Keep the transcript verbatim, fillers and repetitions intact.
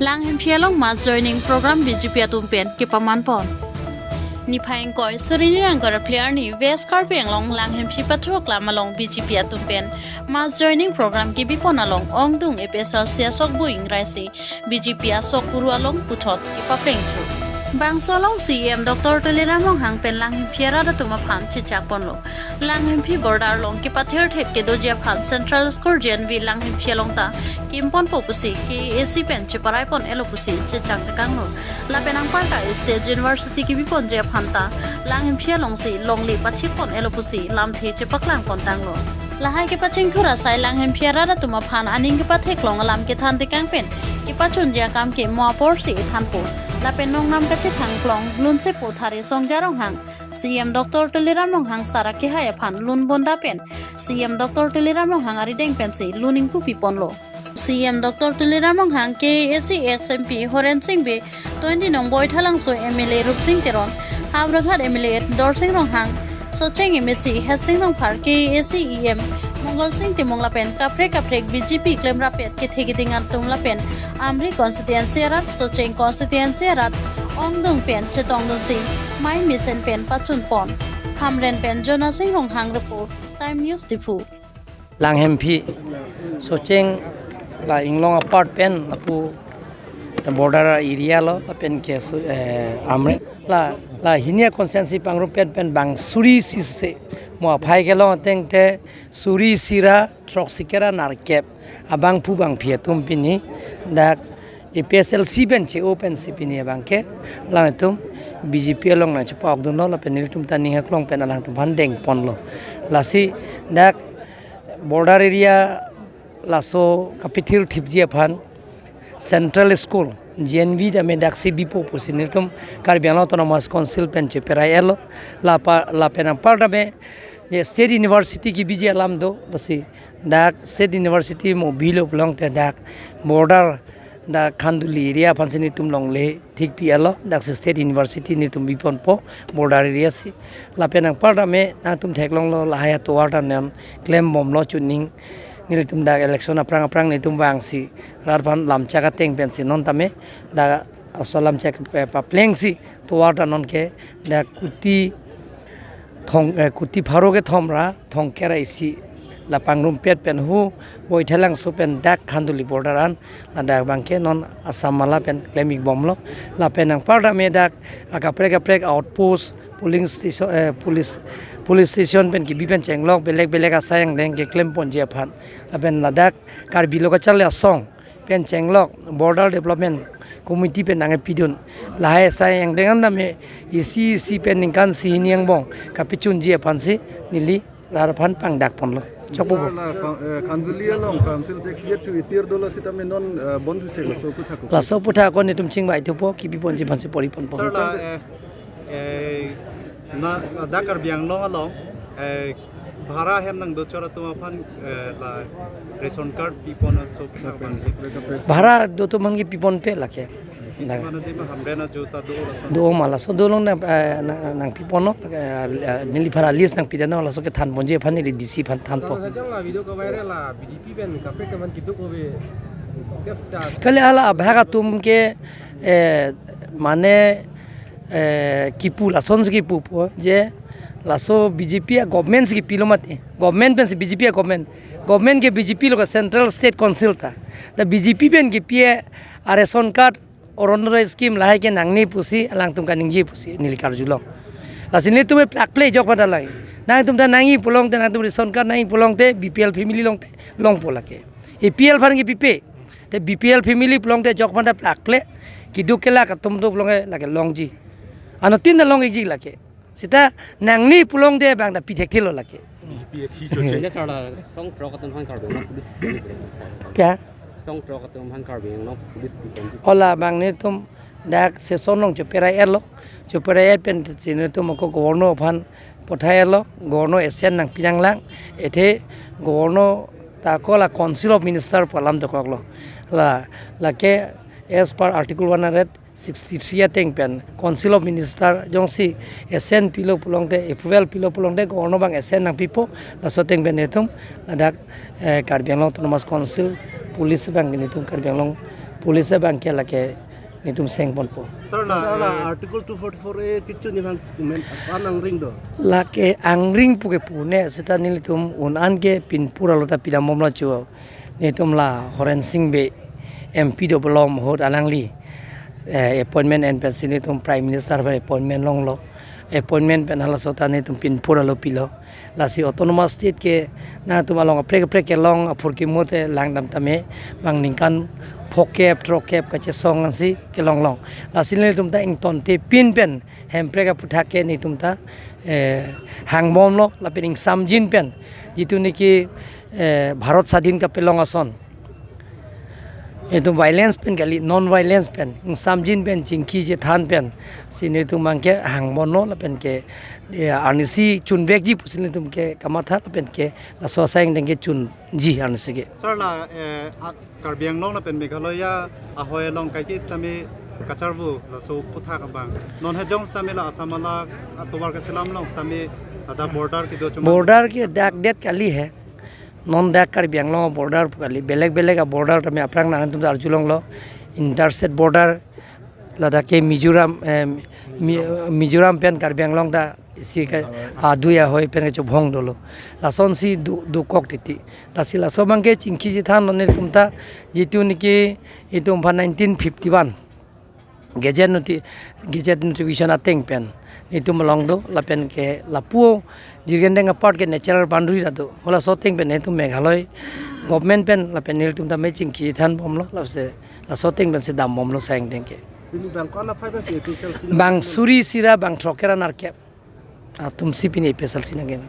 Langhemphi along mass joining program B J P atum pen kepaman pon. Niphai ingkoi suri ni ingkoi ra phli arni West Karbi Anglong Langhemphi Pathu Aklam along B J P atum pen mass joining program kebi pon along ongdung A P H L C asokbo ingrai si B J P asok kuru along puthot kepapleng thu. Bangso along C E M Doctor Tuliram Ronghang pen Langhemphi arat atum aphan chechak ponlo. Langhemphi border along kepathir thek kedoji aphan Central School J N V Langhemphi along ta kim ponpo pusi K A A C pen cheparai pon-elo pusi chechak tekanglo. Lapen anparta State University kebi ponji aphan ta Langhemphi alongsi longle pathik pon-elo pusi lamthe chepaklang pon tanglo. Lahai kepachingthur asai Langhemphi arat atum aphan aning kepatheklong alam kethan tekang pen kepachunji akam ke mo apor si ethanpo. Lapen nongnam kachethang klong lunsepo Thare Songja Ronghang, C E M Doctor Tuliram Ronghang sar akehai aphan lun bonda pen C E M Doctor Tuliram Ronghang arideng pensi lun ingpu pi ponlo. C E M Doctor Tuliram Ronghang, K A A C ex M P Horen Sing Bey, twenty nong Boithalangso M L A Rupsing Teron, Howraghat M L A Dorsing Ronghang, Socheng M A C Hetsing Rongphar, K A A C E M Mongol Sing Timung lapen kaprek kaprek B J P klemrap pet kethe keding atum lapen Amri constituency arat, Socheng constituency arat ongdung pen chetongdunsi mei mesen pen pachun pon. Hamren pen Jona Sing Ronghang report, Time News Diphu. Langhemphi, Socheng la Inglong apart pen lapu border area lo, lapen ke su-, eh, Amri. La, la hini a-constituency pangrum pen pen bang suri isi se. Mo aphai kelong ateng te suri isi ra throksi kera nerkep. Abangphu bangphi atum pini dak A P H L C pen che-o pensi pini abang ke. Alangtum B J P along nangchepa-ok dunlo lapen nelitum ta ning haklong pen alangtum aphan deng ponlo. Lasi dak border area laso kapithir thipji aphan Central School J N V tame daksi bipo pusi nelitum Karbi Anglong Autonomous Council pen cheparai-elo. Lapa, lapen anpar tame je State University kebiji alam do, lasi dak State University mo bilo pulote dak border dak Khanduli area aphansi nelitum longle thik pi-elo, daksi State University nelitum bi ponpo border area si. Lapen anpar tame nangtum theklonglo, lahai atovar ta non klem bomlo chuning. Nelitum dak election aphrang aphrang nelitum vangsi rat aphan lamchak ateng pensi non tame dak aso lamchak pe-, paplengsi tovar ta non ke dak kuti thong, eh, kuti pharo kethom ra thong kera isi la pangrum pet pen hu Boithalangso pen dak Khanduli border an, ladak abang ke non Assam mala pen klem-ik bomlo. Lapen anpar tame dak akaprek kaprek outpost, polling station, eh, police, police station pen kebi pen chenglok belek belek asai angdeng keklem ponji aphan. Lapen ladak Karbi Lo Kacharli Asong pen chenglok Border Development Committee pen nangkepidun. Lahai asai angdeng an tame isi isi pen ningkan isi hini angbong kapachunji aphansi neli rat aphan pangdak ponlo. Chokpo. Sir, la, eh, Khanduli along council tax gate chu itir dolo sitame non, eh, bon chu chek laso aphuthak ko. Laso aphuthak ko nelitum chingvai thupo, kebi ponji aphansi pori ponpo. Sir, la, eh, eh, na, na dak Karbi Anglong along, eh, bhara hem nangdochor atum aphan, eh, la ration card pi pon laso aphuthak abang. Bhara do atum aphan kepi ponpe lake. Isi mana dima Hamren ajo ta do laso. Do ma laso do long na, eh, na, na, nangpi ponlo, eh, neliphan a-list nangpi dano laso kethan ponji aphan neli D C aphan thanpo. Sir, kachang la video ka-viral la B J P pen kaprek kaman kiduk ove. Kali hala abhag atum ke, eh, mane, eh, kipu lasonsi kipupo je laso B J P a-government si kipilo mati. Government pensi B J P a-government. Government ke B J P lo ke central state council ta. Ta B J P pen kipi a-ration card Orunodoi scheme lahai ke nangne pusi alangtum kaningje pusi neli karjulong. Lasi nelitum plak ple jok pada lai. Nangtum ta nangji pulote, nangtum ration card nangji pulote B P L family along te longpo lake. A P L aphan ke pipe. Te B P L family pulote jok pada plak ple. Kiduk kelak atum do pulote lake longji. Anuttin ta long-ikji lake. Seta nangne pulote bang ta pi thekthelo lake. Ini sar la song throk atum aphan Karbi Anglong police. Pia? Song throk atum aphan Karbi Anglong police di ponji. Hala bang nelitum dak session along cheparai-etlo. Cheparai-et pensi nelitum ako governor aphan pathai-etlo. Governor assent nangpi nanglang. Athe governor ta ako la Council of Minister pu alam dokoklo. La, lake as per Article one hundred sixty-three ateng pen Council of Minister jongsi assent pilo pulote, approval pilo pulote governor bang assent nangpipo. Laso ateng pen nelitum ladak, eh, Karbi Anglong Autonomous Council police bang nelitum Karbi Anglong Police abang ke lake netum seng ponpo. Sir, la, Sir, la, eh, Article two forty-four A kechun ni bang men pan angring do. Lake angring puke pune seta nelitum un-an ke pinpur alo ta pidam bomlo chu. Netum la Horen Sing Bey M P do belom ahut alangli, eh, appointment en pensi netum Prime Minister aphan appointment longlo. Appointment pen halaso ta netum pinpur alo pilo. Lasi autonomous state ke nangtum along kaprek kaprek kelong aphurkimo te langdam tame, bang ningkan phokep throkkep kachesong ansi kelong long. Lasi netum ta ingtonte pin pen Hemprek aputhak ke netum ta, eh, hang bomlo lapen ingsamjin pen jitu niki, eh, Bharat Sadhin kapelong ason, itum violence pen kali, non violence pen, ingsamjin pen, chingki chethan pen, si netum abang ke hang bomlo lapen ke, eh, arnisi chunvekji pusi netum ke kamatha lapen ke laso asai angdeng ke chunji arnisi ke. Sir, la, eh, a, Karbi Anglong lapen Meghalaya ahoi along kaike sitame kacharvu laso aputhak abang. Non hejong sitame la Assam along atovar kaselam along sitame ada border kedo chuma. Border ke dak det kali he. Non dak Karbi Anglong border pu kali, belek belek aborder tame aphrang nangtum arjulonglo. Interstate border ladak ke Mizoram, eh, Mi-, Mizoram pen Karbi Anglong ta isi ke adui ahoi pen kechobhong dolo. Lasonsi du, dukok titi. Lasi laso abang ke chingki chethanlo netum ta, jitu niki itum aphan nineteen fifty-one gazette noti-, gazette notification ateng pen netum along do lapen ke lapu jirgendeng apart ke natural boundary ta do. Halaso ateng pen netum Meghalaya government pen lapen netum tame chingki chethan bomlo, lasi laso ateng pensi dam bomlo asai angdeng ke. Pini bang ko-an aphai pensi A P H L C na bang suri sira bang throkkep ra nerkep atumsi pini A P H L C nangkena.